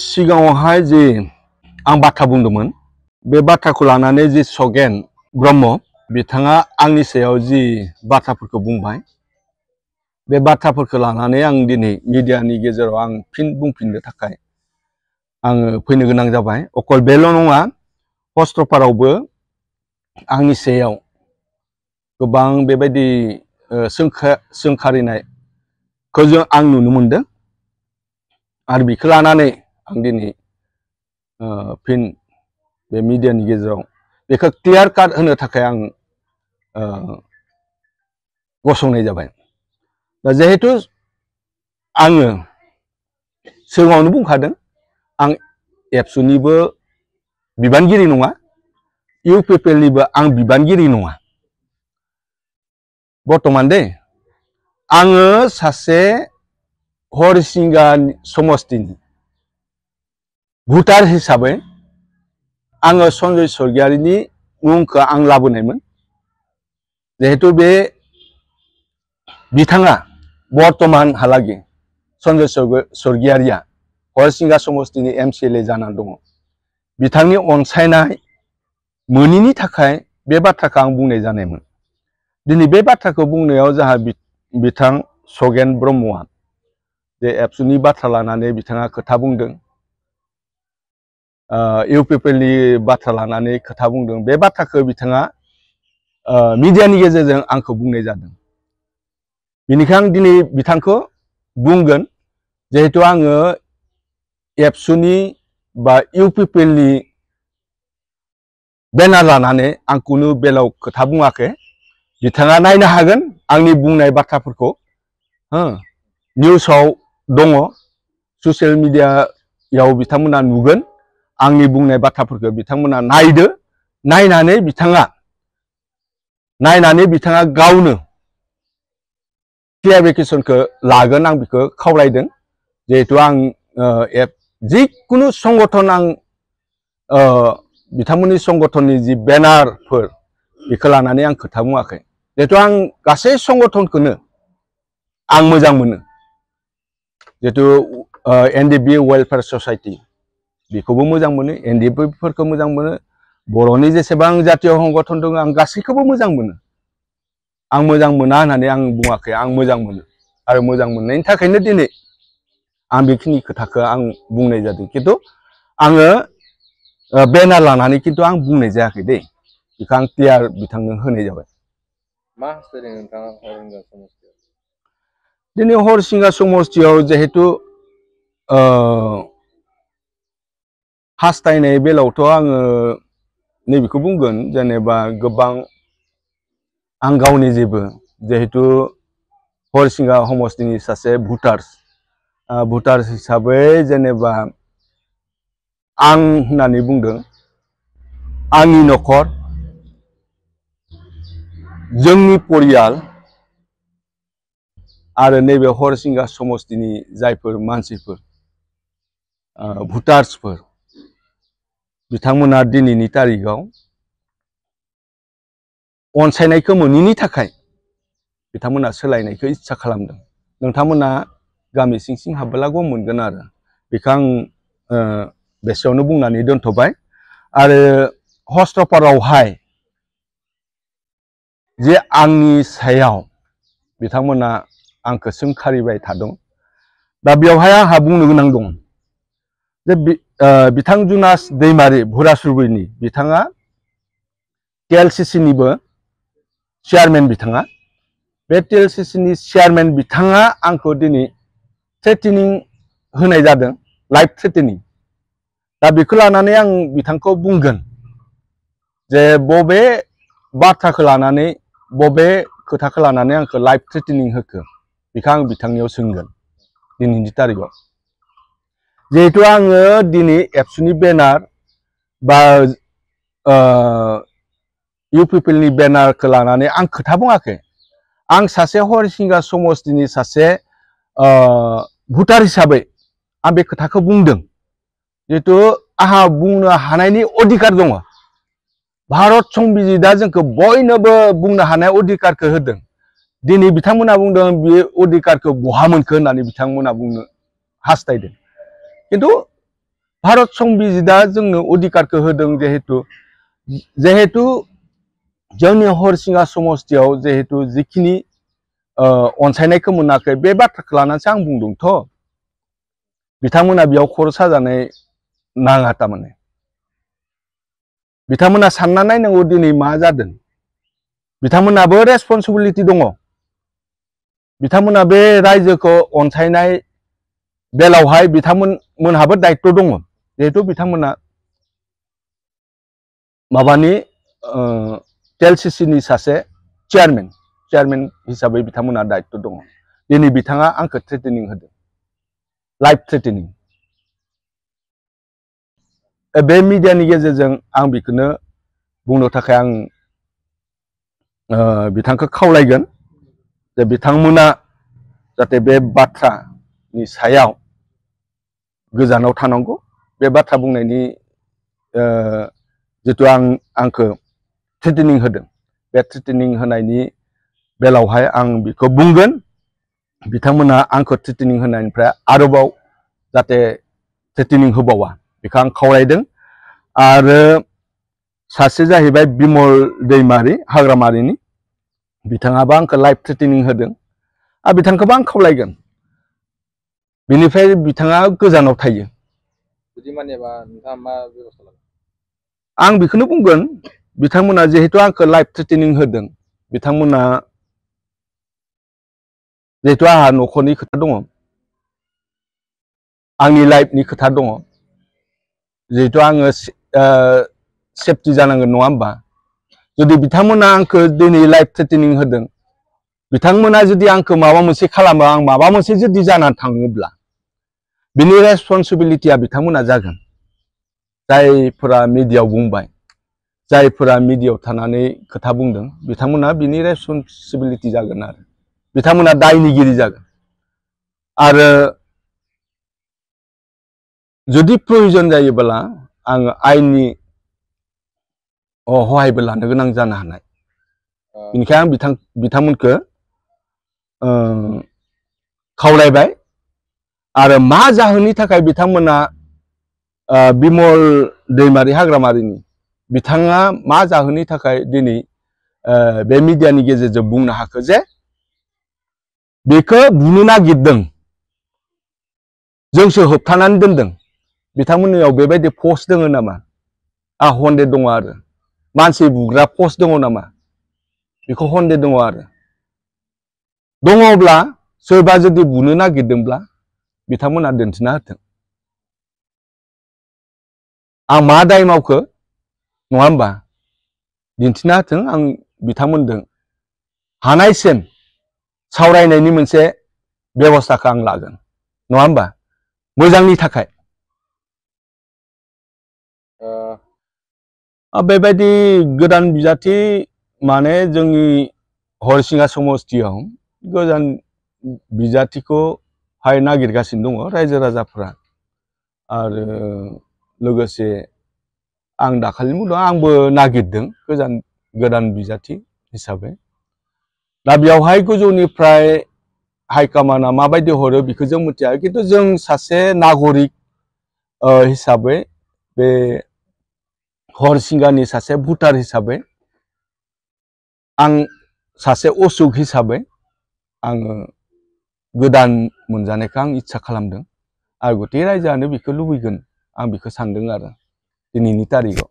सिगाङावहाय जे आं बाथ्रा बुंदोंमोन बे बाथ्राखौ लानानै जे सगेन ब्रह्म बिथाङा आंनि सायाव जि बाथ्राफोरखौ बुंबाय बे बाथ्राफोरखौ लानानै आं दिनै मिडियानि गेजेराव आं फिन बुंफिननो थाखाय आङो फैनो गोनां जाबाय। अकल बेल' नङा, हस्त्रपारावबो आंनि सायाव गोबां बेबायदि सोंखारिनायखौ आं नुनो मोनदों आरो बेखौ लानानै आं दिनै फिन बे मिडियानि गेजेराव बेखौ क्लियार काट होनो थाखाय आं गसंनाय जाबाय। दा जिहेतु आङो सिगाङावनो बुंखादों आं एबसुनिबो बिबानगिरि नङा, इउपिपिएलनिबो आं बिबानगिरि नङा। बर्तमान आङो सासे हरिसिंगा समस्तिनि भुटार हिसाबै आङो सन्जय स्वर्गियारिनि मुंखौ आं लाबोनायमोन। जिहेतु बे बिथाङा बर्तमानहालागै सन्जय स्वर्गियारिया हरिसिंगा समस्तिनि MCLA जानानै दङ। बिथांनि अनसायनाय मोनैनि थाखाय बे बाथ्राखौ आं बुंनाय जानायमोन। दिनै बे बाथ्राखौ बुंनायाव जोंहा बिथां सगेन ब्रह्मआ जे एबसुनि बाथ्रा लानानै बिथाङा खोथा बुंदों, इउपिपिएलनि बाथ्रा लानानै खोथा बुंदों। बे बाथ्राखौ बिथाङा मिडियानि गेजेरजों आंखौ बुंनाय जादों। बेनिखायनो आं दिनै बिथांखौ बुंगोन, जिहेतु आङो एबसुनि बा इउपिपिएलनि बेनार लानानै आं खुनु बेलायाव खोथा बुङाखै। बिथाङा नायनो हागोन आंनि बुंनाय बाथ्राफोरखौ, निउसाव दङ, ससियेल मिडियायाव बिथांमोना नुगोन आंनि बुंनाय बाथ्राफोरखौ बिथांमोना नायदो। नायनानै बिथाङा गावनो क्लियारिफिकेसनखौ लागोन, आं बेखौ खावलायदों। जिहेतु आं जिखुनु संगठन आं बिथांमोननि संगठननि जि बेनारफोर बेखौ लानानै आं खोथा बुङाखै। जिहेतु आं गासै संगठनखौनो आं मोजां मोनो। जिहेतु NDP वेलफेयार ससाइटि बेखौबो मोजां मोनो, NDPफोरखौ मोजां मोनो, बर'नि जेसेबां जातीय संगठन दङ आं गासैखौबो मोजां मोनो। आं मोजां मोना होननानै आं बुङाखै, आं मोजां मोनो आरो मोजां मोननायनि थाखायनो दिनै आं बेखिनि खोथाखौ आं बुंनाय जादों। खिन्थु आङो बेनार लानानै खिन्थु आं बुंनाय जायाखै दै, बेखौ आं क्लियार बिथांनो होनाय जाबाय। मा हास्थायदों नोंथाङा हरिसिंगा समस्तियाव? दिनै हरिसिंगा समस्तियाव जिहेतु हास्थायनाय बेलायावथ' आङो नैबेखौ बुंगोन, जेनेबा गोबां आं गावनि जेबो जिहेतु हरिसिंगा समस्तिनि सासे भुटार्स हिसाबै जेनेबा आं होननानै बुंदों, आंनि न'खर, जोंनि परियाल आरो नैबे हरिसिंगा समस्तिनि जायफोर मानसिफोर भुटार्सफोर बिथांमोना दिनैनि तारिखाव अनसायनायखौ मोनैनि थाखाय बिथांमोना सोलायनायखौ इस्सा खालामदों। नोंथांमोना गामि सिं सिं हाबबोला गम मोनगोन आरो बेखौ आं बेसेयावनो बुंनानै दोनथ'बाय। आरो हस्त्रपारावहाय जे आंनि सायाव बिथांमोना आंखौ सोंखारिबाय थादों, दा बेवहाय आंहा बुंनो गोनां दं जे बिथां जुनास दैमारि भुरासुरबुरिनि बिथाङा TLCCनिबो चेयारमेन। बिथाङा बे TLCCनि चेयारमेन बिथाङा आंखौ दिनै थ्रेटेनिं होनाय जादों, लाइभ थ्रेटेनिं। दा बेखौ लानानै आं बिथांखौ बुंगोन जे बबे बाथ्राखौ लानानै, बबे खोथाखौ लानानै आंखौ लाइभ थ्रेटेनिं होखो बेखौ आं बिथांनियाव सोंगोन दिनैनि तारिखाव। जिहेतु आङो दिनै एबसुनि बेनार बा इउपिपिएलनि बेनारखौ लानानै आं खोथा बुङाखै। आं सासे हरिसिंगा समस्तिनि सासे भुटार हिसाबै आं बे खोथाखौ बुंदों। जिहेतु आंहा बुंनो हानायनि अधिकार दङ। भारत संबिजितआ जोंखौ बयनोबो बुंनो हानाय अधिकारखौ होदों। दिनै बिथांमोना बुंदों बे अधिकारखौ बहा मोनखो होननानै बिथांमोना बुंनो हास्थायदों। खिन्थु भारत संबिजिदा जोंनो अधिकारखौ होदों जिहेतु जोंनि हरिसिङा समस्तियाव जिहेतु जिखिनि अनसायनायखौ मोनाखै बे बाथ्राखौ लानानैसो आं बुंदोंथ' बिथांमोना बेयाव खर' साजानाय नाङा थारमाने बिथांमोना सानना नायनांगौ दिनै मा जादों बिथांमोनाबो रेसपन्सिबिलिटि दङ बिथांमोना बे रायजोखौ अनसायनाय बेलावहाय बिथांमोनहाबो दायित्व दङ जिहेतु बिथांमोना माबानि TLCC नि सासे चेयारमेन हिसाबै बिथांमोना दायित्व दङ दिनै बिथाङा आंखौ थ्रेटेनिं होदों लाइफ थ्रेटेनिं बे मिडियानि गेजेरजों आं बेखौनो बुंनो थाखाय आं बिथांखौ खावलायगोन जे बिथांमोना जाहाथे बे बाथ्रानि सायाव गोजानाव थानांगौ बे बाथ्रा बुंनायनि जितु आंखौ थ्रेटेनिं होदों बे थ्रेटेनिं होनायनि बेलावहाय आं बेखौ बुंगोन बिथांमोना आंखौ थ्रेटेनिं होनायनिफ्राय आरोबाव जाहाथे थ्रेटेनिं होबावा बेखौ आं खावलायदों आरो सासे जाहैबाय बिमल दैमारि हाग्रामारिनि बिथाङाबो आंखौ लाइफ थ्रेटेनिं होदों आरो बिथांखौबो आं खावलायगोन बेनिफ्राय बिथाङा गोजानाव थायो बिदि मानेबा नोंथाङा मा बेबस्था लागोन आं बेखौनो बुंगोन बिथांमोना जिहेतु आंखौ लाइफ थ्रेटेनिं होदों बिथांमोना जिहेतु आंहा न'खरनि खोथा दङ आंनि लाइफनि खोथा दङ जिहेतु आङो सेफटि जानांगोन नङा होमबा जुदि बिथांमोना आंखौ दिनै लाइफ थ्रेटेनिं होदों बिथांमोना जुदि आंखौ माबा मोनसे खालामो आं माबा मोनसे जुदि जानानै थाङोब्ला बिनि रेसपन्सिबिलिटिया बिथांमोना जागोन जायफोरा मिडियायाव बुंबाय जायफोरा मिडियायाव थानानै खोथा बुंदों बिथांमोना बिनि रेसपन्सिबिलिटि जागोन आरो बिथांमोना दायनिगिरि जागोन आरो जुदि प्रयोजन जायोब्ला आङो आयेननि हहायबो लानो गोनां जानो हानाय बेनिखायनो आं बिथांमोनखौ खावलायबाय आरो मा जाहोननि थाखाय बिथांमोना बिमल दैमारि हाग्रामारिनि बिथाङा मा जाहोननि थाखाय दिनै बे मिडियानि गेजेरजों बुंनो हाखो जे बेखौ बुनो नागिरदों जोंसो होबथानानै दोनदों बिथांमोननियाव बेबायदि पस्ट दङ नामा आं हन्देर दङ आरो मानसि बुग्रा पस्ट दङ नामा बेखौ हन्देर दङ आरो दङब्ला सोरबा जुदि बुनो नागिरदोंब्ला बिथांमोना दिन्थिना होथों आं मा दाय मावखो नङा होमबा दिन्थिना होथों आं बिथांमोनजों हानायसिम सावरायनायनि मोनसे बेबस्थाखौ आं लागोन नङा होमबा मोजांनि थाखाय बेबायदि गोदान बिजाथि माने जोंनि हरिसिङा समस्तियाव गोदान बिजाथिखौहाय नागिरगासिनो दङ रायजो राजाफ्रा आरो लोगोसे आं दाखालि बुंदों आंबो नागिरदों गोदान बिजाथि हिसाबै दा बेयावहाय गोजौनिफ्राय हाइकमान्डआ माबायदि हरो बेखौ जों मिथिया खिन्थु जों सासे नागरिक हिसाबै बे हरिसिंगानि सासे भटार हिसाबै आं सासे असुक हिसाबै आङो गोदान मोनजानायखौ आं इच्छा खालामदों आरो गटे रायजोआनो बेखौ लुबैगोन आं बेखौ सानदों आरो दिनैनि तारिखाव